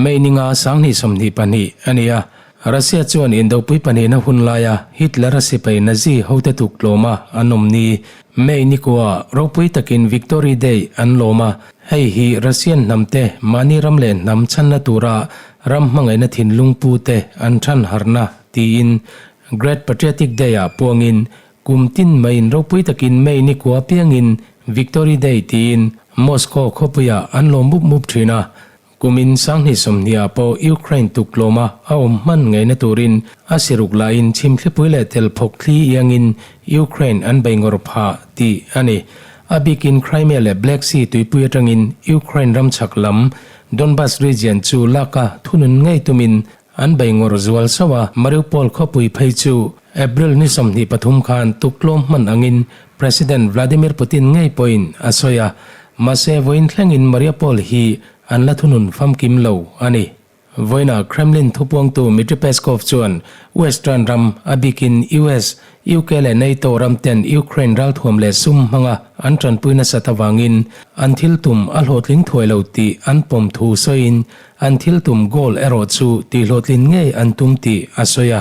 May ninga 2022 a ni a, Russia chuan indopui pahnihna hun laia Hitler-a sipai Nazi hote tuk tlawma an awm ni. May nikua ropui takin Victory Day an lawm a, hei hi Russian hnamte mahni ram leh hnam chhanna tura ram hmangaihna thinlung pute an than harna tiin Great Patriotic Day-ah puangin kum tin maiin ropui takin May nikua piangin Victory Day tiin Moscow khawpuiah an lawm mup mup thin a. Kumin 2020 ah pawh Ukraine tuk tlawma a awm hman ngaihna turin a siruk lahin chhimthlipui leh tel phawk thli iangin Ukraine an bei ngawr phah tih a ni. A bikin Crimea leh Black Sea tuipui atangin Ukraine ram chhak lam Donbas region chu laka thunun ngei tumin an bei ngawr zual sauh a. Mariupol khawpui phei chu April ni 23 khan tuk tlawm hman angin President Vladimir Putin ngei pawhin a sawi a, mahse vawiin thlengin Mariupol hi an la thunun famkim lo a ni. Vawiinah Kremlin thupuangtu Dmitry Peskov chuan Western ram, a bikin US, UK leh NATO ram ten Ukraine ralthuam leh sum hmanga an tanpui nasat avangin an thil tum a hlawhtling thuai lo tih an pawm thu sawiin an thil tum goal erawh chu tihhlawhtlin ngei an tum tih a sawi a.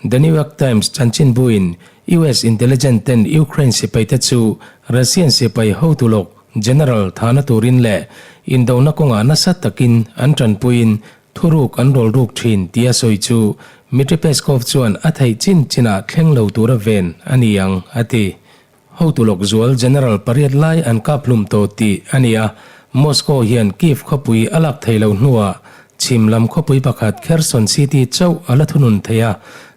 The New York Times chanchinbuin US intelligence ten Ukraine sipaite chu Russian sipai hotu lawk General thana turin leh indona kawngah nasa takin an tanpuiin thuruk an rawl ruk thin tih a sawi chu Dmitry Peskov chuan a theih chin chinah thleng lo tura ven a ni ang a ti. Hotu lawk zual General pariat lai an kap hlum tawh tih a ni a, Moscow hian Kyiv khawpui a lak thei lo hnuah chhim lam khawpui pakhat Kherson City chauh a la thunun thei a,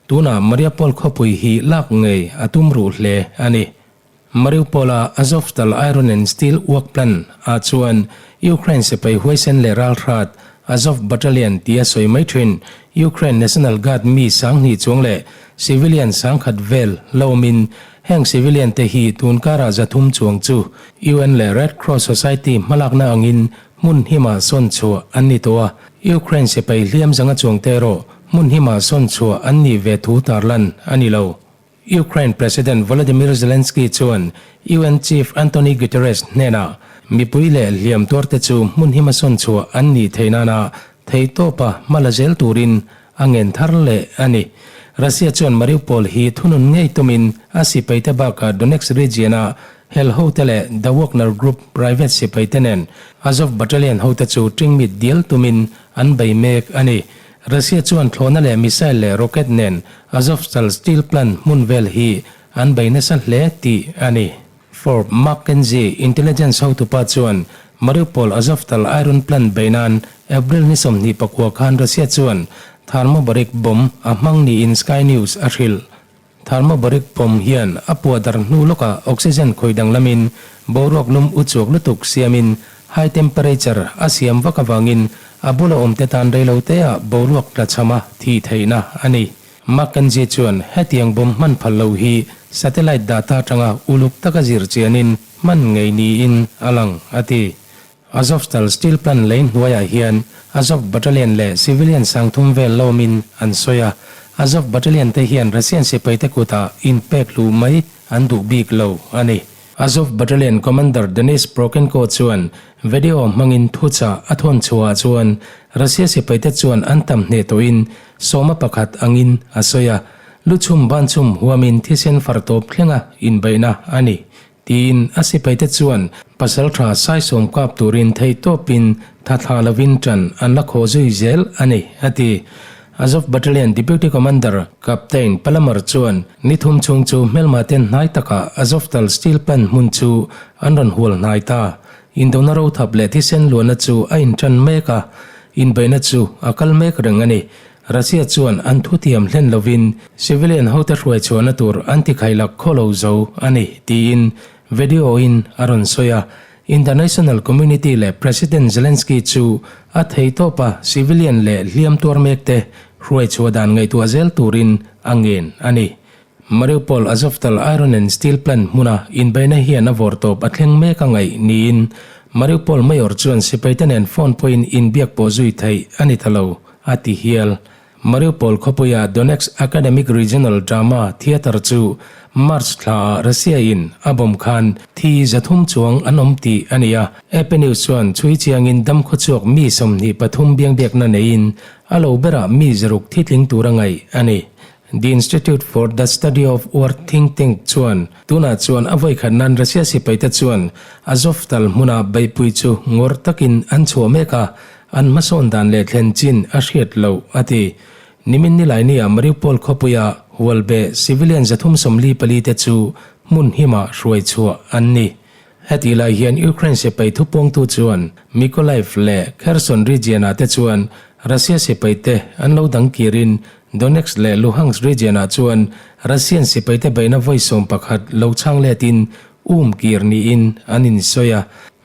tunah Mariupol khawpui hi lak ngei a tum ruh hle a ni. Mariupol-a Azovstal Iron and Steel Work Plant ah chuan Ukraine sipai huaisen leh ralhrat Azov Battalion tia sawi mai thin Ukraine National Guard mi 2000 chuang leh civilian 10,000 vel la awmin heng civilian te hi tun karah 300 chuang chu UN leh Red Cross Society hmalakna angin hmun hima sawn chhuah an ni tawh a, Ukraine sipai hliam zanga chuang te erawh hmun hima sawn chhuah an nih ve thu tarlan a ni lo. Ukraine President Volodymyr Zelensky chuan UN Chief Antonio Guterres hnenah mipui leh hliam tuarte chu hmun hima sawn chhuah an nih theih nana thei tawpa hma la zel turin a ngen thar leh a ni. Russia chuan Mariupol hi thunun ngei tumin a sipaite bakah Donetsk region-a hel hote leh The Wagner Group private sipaite nen Azov Battalion hote chu tingmit dial tumin an bei mek a ni. Russia chuan thlawhna leh missile leh rocket nen Azovstal steel plant hmun vel hi an bei nasa hle tih a ni. Forbes McKenzie intelligence hotupa chuan Mariupol Azovstal iron plant bei nan April ni 29 khan Russia chuan thermobaric bomb a hmang niin Sky News a hrilh. Thermobaric bomb hian a puah dar hnu lawkah oxygen khawi danglamin boruak lum u chuak lutuk siamin high temperature a siam vak avangin a bula awmte tan reiloteah boruak tlachhama thih theihna a ni. McKenzie chuan hetiang bomb hman phal lo hi satellite data atanga uluk taka zir chianin hman ngei niin a lang a ti. Azovstal steel plant lei hnuaiah hian Azov Battalion leh civilian 3000 vel lawmin an sawi a, Azov Battalion te hian Russian sipaite kutah inpek luh mai an duh bik lo a ni. Azov Battalion Commander Denis Prokenko chuan video hmangin thuchah a thawn chhuahah chuan Russia sipaite chuan an tam hneh tawhin 11 angin a sawi a, luchhum banchhum huamin thisen far tawp thlenga inbeihna a ni tiin a sipaite chuan pasal tha saisawm kap turin thei tawpin thathla lovin tan an la khaw zui zel a ni a ti. Azov Battalion Deputy Commander Captain Palamar chuan ni thum chhung chu hmelma ten hnai takah Azovstal steel plant hmun chu an rawn hual hnai ta. Indona ro thap leh thisen luanna chu a intan mek a, inbeihna chu a kal mek reng a ni. Russia chuan an thutiam hlen lovin civilian hote hruai chhuahna tur an ti khailak khaw lo zo a ni tiin video in a rawn sawi a. International community leh President Zelensky chu a thei tawpa civilian leh hliam tuar mek te hruai chhuah dan ngaihtuah zel turin a ngen a ni. Mariupol Azovstal Iron and Steel Plant hmuna inbeihna hian a vawr tawp a thleng mek a ngaih niin Mariupol Mayor chuan sipaite nen phone pawhin inbiak pawh zui theih a ni ta lo a ti hial. Mariupol khawpuia Donetsk Academic Regional Drama Theatre chu March thlaah Russia-in a bomb khan thi 300 chuang an awm tih a ni a. AP News chuan chhui chiangin dam khawchhuak mi 23 biangbiakna neiin a lo berah mi 6 thitling tura ngaih a ni. The Institute for the Study of War think tank chuan tunah chuan a vawikhat nan Russia sipaite chuan Azovstal hmuna beihpui chu ngawr takin an chhuah mek a, an hmasawn dan leh thlen chin a hriat loh, a ti. Nimin Nilaini-ah Mariupol khawpuia hualbe civilian 344 te chu hmun himah hruai chhuah an ni. Heti lai hian Ukraine sipai thupawngtu chuan Mykolaiv leh Kherson region-ah te chuan Russia sipaite an lo dang kirin Donetsk leh Luhansk region-ah chuan Russian sipaite beihna vawi 11 lo chhang letin um kir niin an insawi a.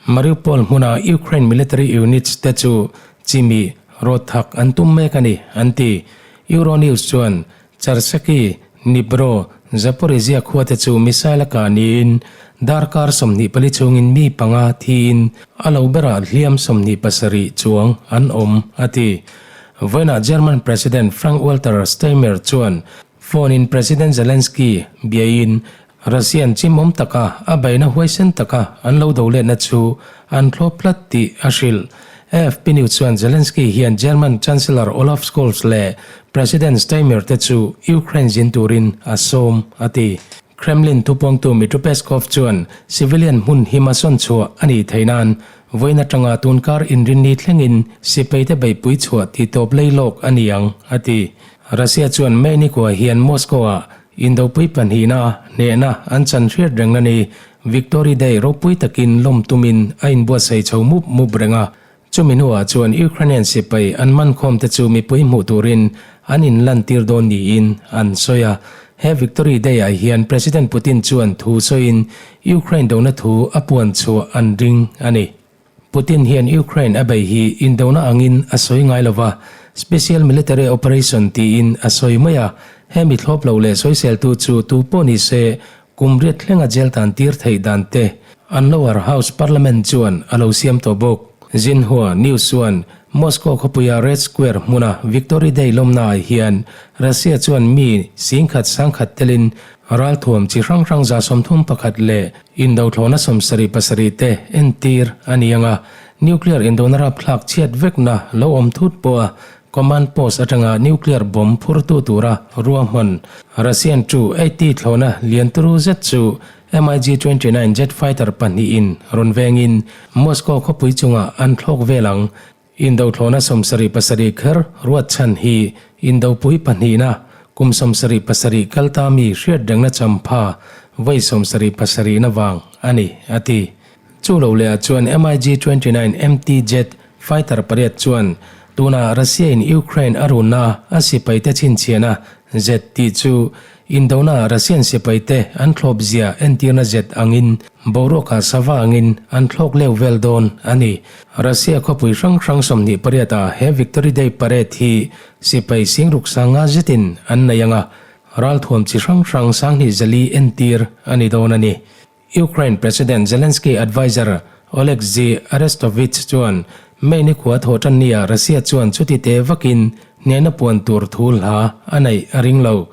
Mariupol hmuna Ukraine military units te chu chimi rawt thak an tum mek a ni, an ti. Euronews chuan Cherskyi, Dnipro, Zaporizhzhia khua te chu missile a kah niin darkar 24 chhungin mi panga thiin a lo berah hliam 27 chuang an awm, a ti. Vawiinah German President Frank-Walter Steinmeier chuan phone-in President Zelensky biain Russian chimawm taka a beihna huaisen taka an lo do letna chu an thlawp tlat tih a hrilh. AFP News chuan Zelensky hian German Chancellor Olaf Scholz leh President Steinmeier te chu Ukraine zin turin a sawm, a ti. Kremlin thupawngtu Dmitry Peskov chuan civilian hmun hima sawn chhuah a nih theih nan vawiin atanga tunkar inrinni thlengin sipaite beihpui chhuah tihtawp lei lawk a ni ang, a ti. Russia chuan May nikua hian Moscow-ah Indopui pahnihna hnehna an chan hriat reng a ni. Victory Day ropui takin lawm tumin a inbuatsaih chho mup mup reng a. Chumi hnuah chuan Ukrainian sipai an mankhawm te chu mipui hmuh turin an inlantir dawn niin an sawi a. He Victory Day-ah hian President Putin chuan thu sawiin Ukraine dona thu a puan chhuah an ring a ni. Putin hian Ukraine a bei hi indona angin a sawi ngai lo va, special military operation tiin a sawi mai a, hemi thlawp lo leh sawiseltu chu tu pawh ni se kum riat thlenga jail tan tir theih dan te an lower house parliament chuan a lo siam tawh bawk. Xinhua News chuan Moscow khawpuia Red Square hmuna Victory Day lawmnaah hian Russia chuan mi 10,000 sangkhat telin ralthuam chi hrang hrang 31 leh Indo thlawhna 77 te entir a ni ang a, nuclear indona rapthlak chhiat vekna lo awm thut pawha command post atanga nuclear bomb phurtu tura ruahman Russian Tu 80 thlawhna lian turu zet chu MiG-29 jet fighter pahnihin rawn vengin Moscow khawpui chungah an thlawk vel ang. Indo thlawhna 77 kher ruat chhan hi Indopui pahnihna kum 77 kal ta mi hriat rengna champha vawi 77 na vang a ni, a ti. Chu lo lehah chuan MiG-29 MT jet fighter pariat chuan tuna Russia-in Ukraine a runna a sipaite chhinchhiahna jet tih chu Indona Russian sipaite an thlawp zia entirna zet angin boruakah sava angin an thlawk leu vel dawn a ni. Russia khawpui hrang hrang 28 ah he Victory Day Parade hi sipai singruk sanga zetin an nei ang a, ralthuam chi hrang hrang 24 entir a ni dawn a ni. Ukraine President Zelensky adviser Oleksiy Arestovych chuan May ni khua thawh tan nia Russia chuan chuti te vakin hnehna puan tur thu hla a neih a ring lo.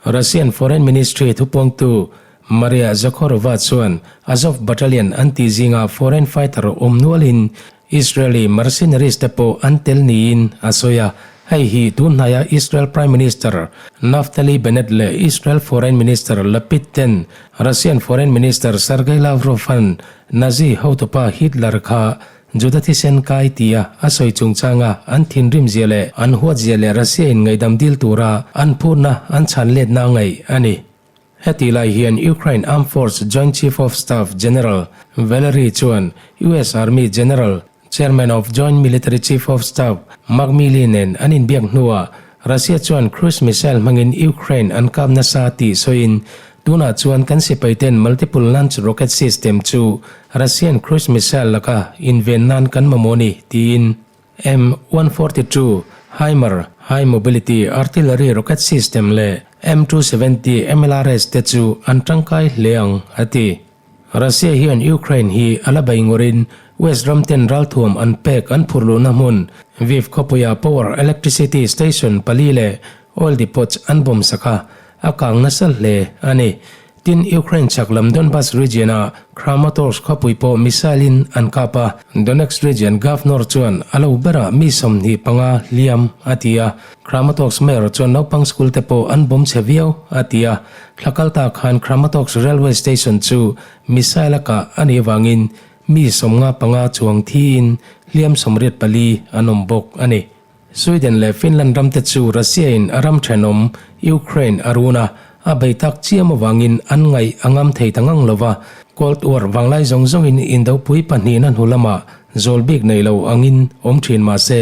Russian Foreign Ministry thupawngtu Maria Zakharova chuan Azov Battalion an tih zinga foreign fighter awm nualin Israeli mercenaries te pawh an tel niin a sawi a, hei hi tunhnaia Israel Prime Minister Naftali Bennett leh Israel Foreign Minister Lapid ten Russian Foreign Minister Sergei Lavrov-a'n Nazi hotupa Hitler kha Juda thisen kai tia a sawi chungchanga an thinrim zia leh an huat zia leh Russia-in ngaihdam dil tura an phurna an chhan letna ngaih a ni. Heti lai hian Ukraine Armed Force Joint Chief of Staff General Valery chuan US Army General, Chairman of Joint Military Chief of Staff Mark Milley nen an inbiak hnuah Russia chuan cruise missile hmangin Ukraine an kap nasa tih sawiin tunah chuan kan sipaiten multiple launch rocket system chu Russian cruise missile laka inven nan kan mamawh ni tiin M142 HIMAR, High Mobility Artillery Rocket System, leh M270 MLRS te chu an tangkai hle ang, a ti. Russia hian Ukraine hi a la bei ngurin West ram ten ralthuam an pek an phurh luhna hmun Lviv khawpuia power electricity station pali leh oil depots an bomb sak a, a kang nasa hle a ni. Tin, Ukraine chhak lam Donbas region-a Kramatorsk khawpui pawh missile-in an kap a, Donetsk region governor chuan a lo berah mi 25 hliam a ti a, Kramatorsk mayor chuan naupang school te pawh an bomb chhe viau a ti a, thla kal ta khan Kramatorsk railway station chu missile a kah a nih avangin mi 55 chuang thiin hliam 84 an awm bawk a ni. Sweden leh Finland ramte chu Russia-in a ram thenawm Ukraine a run a, a bei tak chiam avangin an ngaih a ngam thei ta ngang lo va. Cold War vanglai zawng zawngin indopui pahnihna hnu lamah zawl bik nei lo angin awm thin mah se,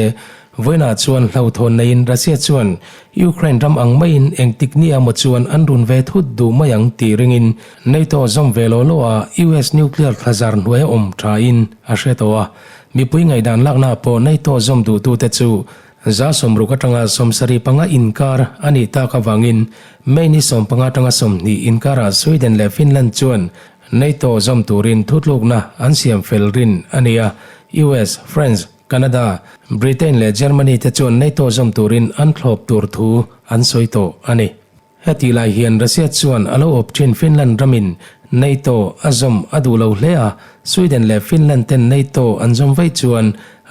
vawiinah chuan hlauhthawn neiin Russia chuan Ukraine ram ang maiin engtik ni emaw chuan an run ve thut duh mai ang tih ringin NATO zawm ve law law a US nuclear thlazar hnuai a awm thain a hre tawh a. Mipui ngaihdan lakna pawh NATO zawm duhtute chu 60% atanga 75 inkar a nih tak avangin May ni 15 atanga 20 inkarah Sweden leh Finland chuan NATO zawm turin thutlukna an siam fel rin a ni a. US, France, Canada, Britain leh Germany te chuan NATO zawm turin an thlawp tur thu an sawi tawh a ni. Hetih lai hian Russia chuan a lo awp thin Finland ramin NATO a zawm a duh lo hle a, Sweden leh Finland ten NATO an zawm vaih chuan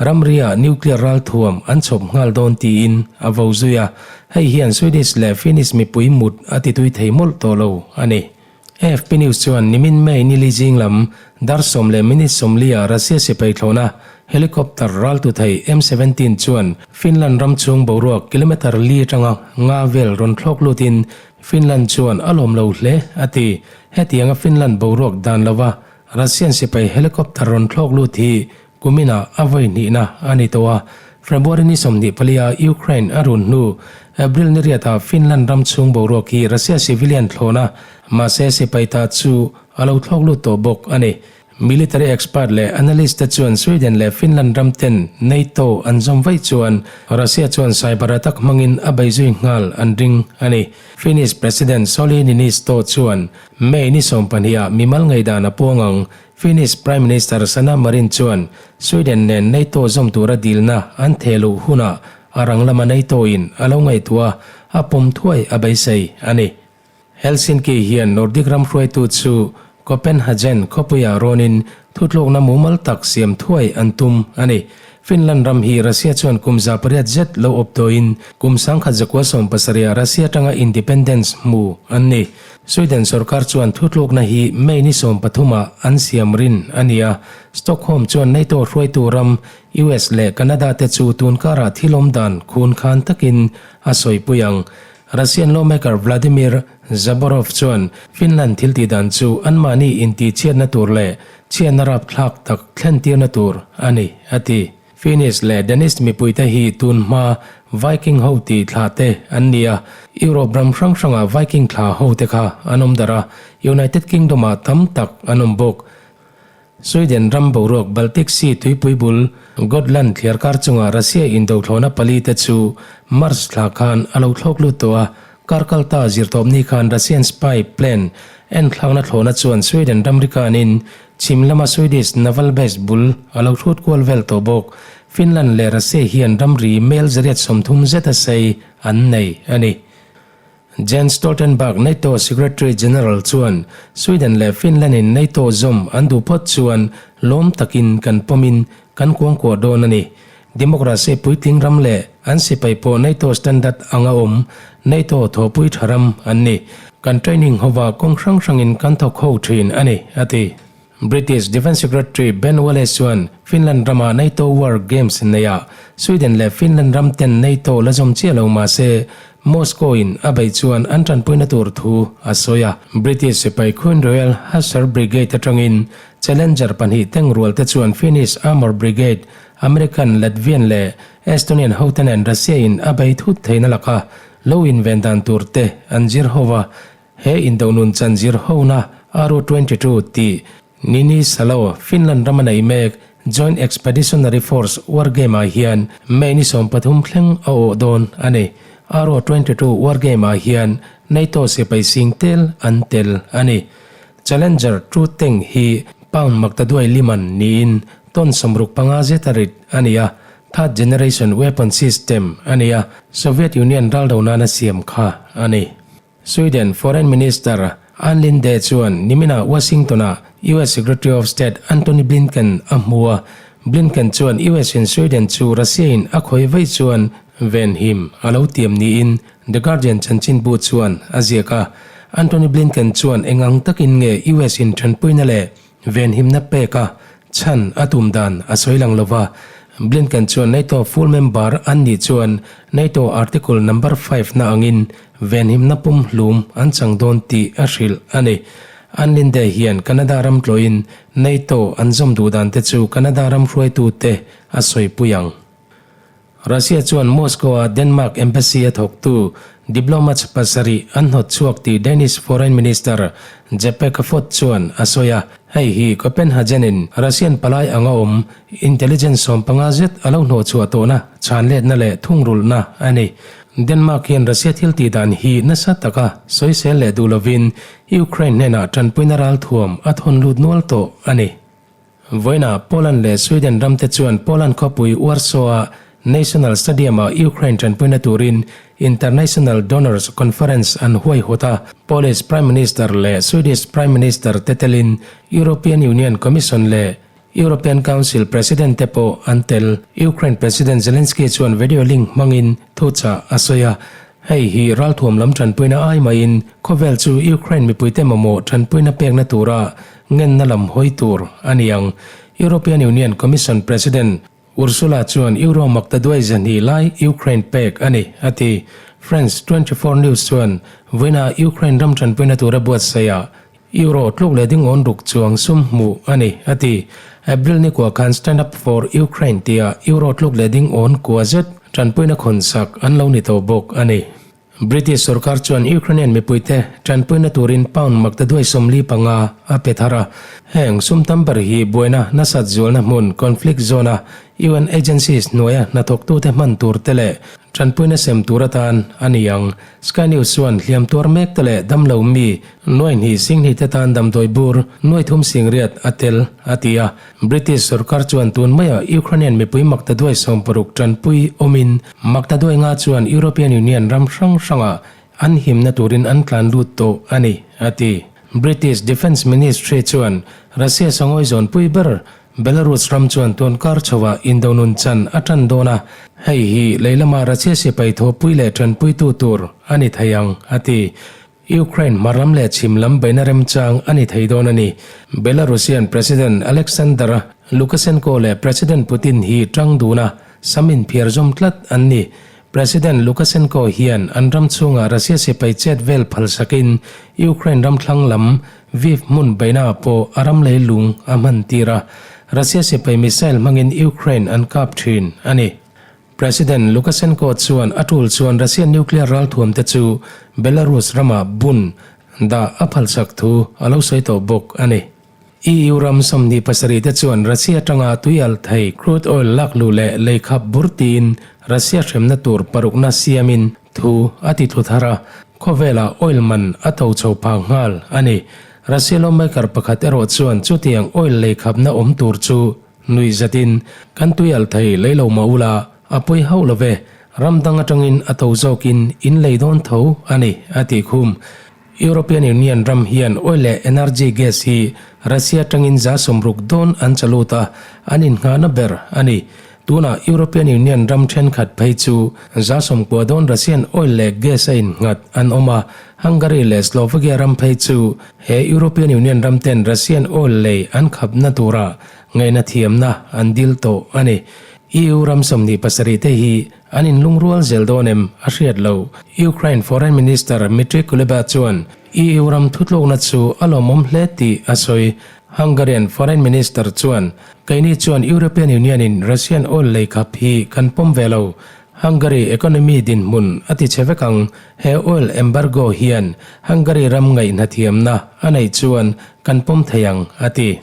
ramria nuclear ralthuam an chhawp nghal dawn tiin a vo zui a, hei hian Swedish leh Finnish mipui mut a titui thei mawlh tawh lo a ni. AFP News chuan nimin May nili zing lam dar sawm leh minute sawmlia Russia sipai thlawhna helicopter raltu thei M-17 chuan Finland ram chhung boruak kilometre li atanga nga vel rawn thlawk lutin Finland chuan a lawm lo hle a ti. Hetianga Finland boruak dan lova Russian sipai helicopter rawn thlawk lut hi Kuminah a vawi hnihna a ni tawh a, February ni 24 a Ukraine a run hnu April ni riatah Finland ram chhung boruak hi Russia civilian thlawhna mahse sipai ta chu a lo thlawk lut tawh bawk a ni. Military expert leh analyst te chuan Sweden leh Finland ram ten NATO an zawm vaih chuan Russia chuan cyber attack hmangin a bei zui nghal an ring a ni. Finnish President Sauli Niinisto chuan May ni 12 ah mimal ngaihdan a puang ang. Finnish Prime Minister Sanna Marin chuan Sweden nen NATO zawm tura dilna an theh luh hunah a rang lama NATO-in a lo ngaihtuah a, a pawm thuai a beisei a ni. Helsinki hian Nordic ram hruaitu chu Copenhagen khawpuiah rawnin thutlukna mumal tak siam thuai an tum a ni. Finland ram hi Russia chuan kum 800 zet lo awp tawhin kum 1917 ah Russia atanga independence hmu an ni. Sweden sorkar chuan thutlukna hi May ni 13 ah an siam rin a ni a, Stockholm chuan NATO hruaitu ram US leh Canada te chu tun karah thil awm dan khun khan takin a sawipui ang. Russian lawmaker Vladimir Zaborov chuan Finland thil tih dan chu anmahni intihchhiatna tur leh chhiatna rapthlak tak thlentirna tur a ni, a ti. Finnish leh Danish mipuite hi tun hma Viking ho tih thla te an ni a, Europe ram hrang hrangah Viking thla ho te kha an awm darh a, United Kingdom-ah tam tak an awm bawk. Sweden ram boruak Baltic Sea tuipui bul Gotland thliarkar chunga Russia indothlawhna pali te chu March thla khan a lo thlawk lut tawh a, kar kalta zirtawpni khan Russian spy plane enthlakna thlawhna chuan Sweden ramri kanin Chhim lama Swedish naval base bul a lo hrut kual vel tawh bawk. Finland leh Russia hian ramri mel 130 zeta sei an nei a ni. Jens Stoltenberg NATO Secretary General chuan Sweden leh Finland-in NATO zawm an duh phawt chuan lawm takin kan pawmin kan kuangkuah dawn a ni. Democracy puitling ram leh an sipai pawh NATO standard anga awm NATO thawhpui tha ram an ni. Kan training hova kawng hrang hrangin kan thawk ho thin a ni, a ti. British Defence Secretary Ben Wallace chuan Finland rama NATO War Games neiah Sweden leh Finland ram ten NATO la zawm chiah lo mah se Moscow-in a beih chuan an tanpuina tur thu a sawi a. British sipai Queen Royal Hussar Brigade atangin Challenger pahnih tengrual te chuan Finnish Armour Brigade American, Latvian leh Estonian hote nen Russia in a bei thut theihna laka lo inven dan tur te an zir ho va, he indo nun chan zir hona RU 22 tih Nini Salo, Finland rama nei mek Joint Expeditionary Force war game ah hian May ni 13 thleng a awh dawn a ni. RU 22 war game ah hian NATO sipai sing tel an tel a ni. Challenger 2 tank hi pound maktaduai liman niin. Ton 65 zeta rit a ni a, third generation weapon system a ni a, Soviet Union ral do nana siam kha a ni. Sweden Foreign Minister Ann Linde chuan niminah Washington-ah US Secretary of State Antony Blinken a hmu a, Blinken chuan US in Sweden chu Russia in a khawi vaih chuan venhim a lo tiam niin The Guardian chanchinbu chuan a ziak a. Antony Blinken chuan engang takin nge US in tanpuina leh Venhimna pek a chhan a tum dan a sawi lang lova, Blinken chuan NATO full member an nih chuan NATO Article number five na angin venhimna pum hlum an chang dawn tih a hrilh a ni. An Linde hian Canada ram tlawhin NATO an zawm duh dan te chu Canada ram hruaitute a sawipui ang. Russia chuan Moscow-a Denmark Embassy a thawktu diplomats pasarih an hnawt chhuak tih Danish Foreign Minister Jeppe Kofod chuan a sawi a. Hei hi Copenhagen-in Russian palai anga awm intelligence 15 zet a lo hnawh chhuah tawhna chhanletna leh thungrulhna a ni. Denmark hian Russia thil tih dan hi nasa taka sawisel leh duh lovin Ukraine hnenah tanpuina ralthuam a thawn lut nual tawh a ni. Vawiinah Poland leh Sweden ramte chuan Poland khawpui Warsaw-a National Stadium-ah Ukraine tanpuina turin International Donors Conference an huaihawt a, Polish Prime Minister leh Swedish Prime Minister te telin European Union Commission leh European Council President te pawh an tel. Ukraine President Zelensky chuan video link hmangin thuchah a sawi a, hei hi ralthuam lam tanpuina ai maiin khawvel chu Ukraine mipuite mamawh tanpuina pekna tura Ngenna lam hawi tur a ni ang. European Union Commission President Ursula chuan Euro makta duai zahnih lai Ukraine pek a ni, a ti. France 24 News chuan vawiina Ukraine ram tanpuina tura buatsaihah Euro tluk leh ding awn ruk chuang sum hmuh a ni, a ti. April ni kua khan Stand Up for Ukraine tia Euro tluk leh ding awn kua zet tanpuina khawnsak an lo ni tawh bawk a ni. British sorkar chuan Ukrainian mipuite tanpuina turin pound makta duai 45 a pe thar a. Heng sum tam ber hi buaina nasat zualna hmun, conflict zone-a UN agencies hnuaia hnathawktute hman tur te leh tanpuina sem tur atan a ni ang. Sky News chuan hliam tuar mek te leh damlo mi nuai hnih sing hnih te tan damdawi bur nuai thum sing riat a tel a ti a. British sorkar chuan tun maiah Ukrainian mipui makta duai 60 tanpui awmin makta duai nga chuan European Union ram hrang hrangah an himna turin an tlan lut tawh a ni, a ti. British Defence Ministry chuan Russia sangawi zawnpui ber Belarus ram chuan tuankar chhoah indonun chan a tan dawn a, hei hi leilama Russia sipai thawhpui leh tanpuitu tur a ni thei ang, a ti. Ukraine hmar lam leh chhim lam beihna remchang a ni thei dawn a ni. Belarusian President Alexander Lukashenko leh President Putin hi tang dun a, sam inphiar zawm tlat an ni. President Lukashenko hian an ram chhungah Russia sipai chet vel phalsakin Ukraine ram thlang lam Lviv hmun beihnaah pawh a ram lei lung a hman tir a, Russia sipai missile hmangin Ukraine an kap thin a ni. President Lukashenko chuan a tul chuan Russian nuclear ralthuamte chu Belarus ramah bun dah a phalsak thu a lo sawi tawh bawk a ni. EU ram 27 te chuan Russia atanga tui alh thei crude oil lak luh leh lei khap bur tiin Russia hremna tur parukna siamin thu a ti thlu thar a, khawvelah oil man a to chho phah nghal a ni. Russia lawmaker pakhat erawh chuan chutiang oil lei khapna awm tur chu Nuih zatin, Kan tui alh thei lei lo mah ula, a pawi hauh lo ve, ram dang atangin a to zawkin in lei dawn tho a ni, a ti khum. European Union ram hian oil leh energy gas hi Russia atangin 60% dawn an chalut a, an innghahna ber a ni. Tunah European Union ram thenkhat phei chu 90% dawn Russian oil leh gas a innghat an awm a, Hungary leh Slovakia ram phei chu he European Union ram ten Russian oil lei an khapna tura ngaihna thiamna an dil tawh a ni. EU ram 27 te hi an inlungrual zel dawn em a hriat lo. Ukraine Foreign Minister Dmytro Kuleba chuan EU ram thutlukna chu a lawmawm hle tih a sawi. Hungarian Foreign Minister chuan, Keini chuan European Union in Russian oil lei khap hi kan pawm ve lo. Hungary economy dinhmun a ti chhe vek ang. He oil embargo hian Hungary ram ngaihna thiamna a neih chuan kan pawm thei ang, a ti.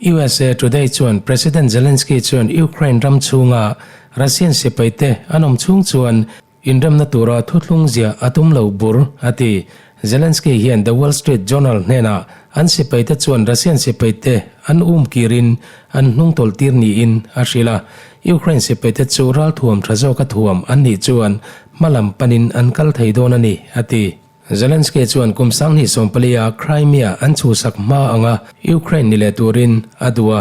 USA Today chuan President Zelensky chuan Ukraine ram chhunga Russian sipaite an awm chhung chuan inremna tura thuthlung ziah a tum lo bur, a ti. Zelensky hian The Wall Street Journal hnenah an sipaite chuan Russian sipaite an um kirin an hnung tawlhtir niin a hrilh a. Ukraine sipaite chu ralthuam tha zawka thuam an nih chuan hmalam panin an kal thei dawn a ni, a ti. Zelensky chuan kum 2014 a Crimea an chhuhsak hma anga Ukraine ni leh turin a duh a.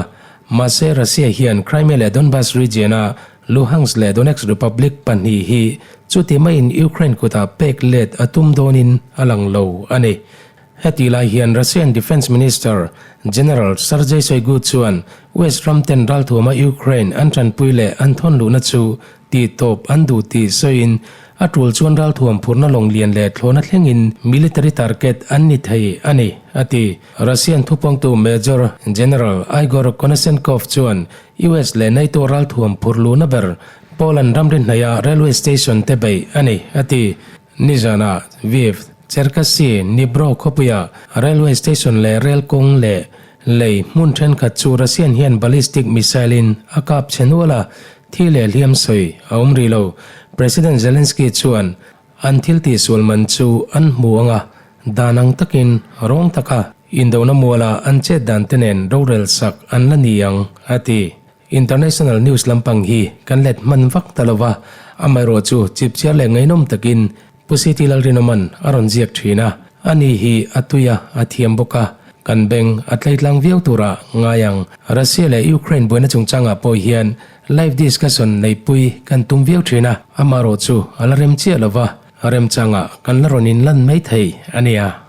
Mahse Russia hian Crimea leh Donbas region-a Luhansk leh Donetsk Republic pahnih hi chuti maiin Ukraine kutah pek let a tum dawnin a lang lo a ni. Heti lai hian Russian Defence Minister General Sergei Shoigu chuan West ram ten ralthuama Ukraine an tanpui leh an thawn luhna chu tih tawp an duh tih sawiin a tul chuan ralthuam phurhna lawng lian leh thlawhna thlengin military target an ni thei a ni, a ti. Russian thupawngtu Major General Igor Konashenkov chuan US leh NATO ralthuam phurh luhna ber Poland ramri hnaia railway station te beih a ni, a ti. Nizanah Lviv, Cherkasy, Dnipro khawpuia railway station leh rel kawng leh lei hmun thenkhat chu Russian hian ballistic missile-in a kap chhe nual a, Thi leh hliam sawi a awm rih lo. President Zelensky chuan an thil tihsual man chu an hmu ang a, dan ang takin rawng taka indona muala an chet dan te nen rorel sak an la ni ang, a ti. International news lampang hi kan let hman vak ta lo va, amaherawh chu chipchiar leh ngaihnawm takin Pu CT Lalrinawman a rawn ziak thin a, ani hi a tui a, a thiam bawk a, kan beng a tleitlang viau turah ngai ang. Russia leh Ukraine buaina chungchangah pawh hian live discussion neihpui kan tum viau thin a, amaherawh chu a la rem chiah lo va, remchangah kan la rawn inlan mai thei a nia.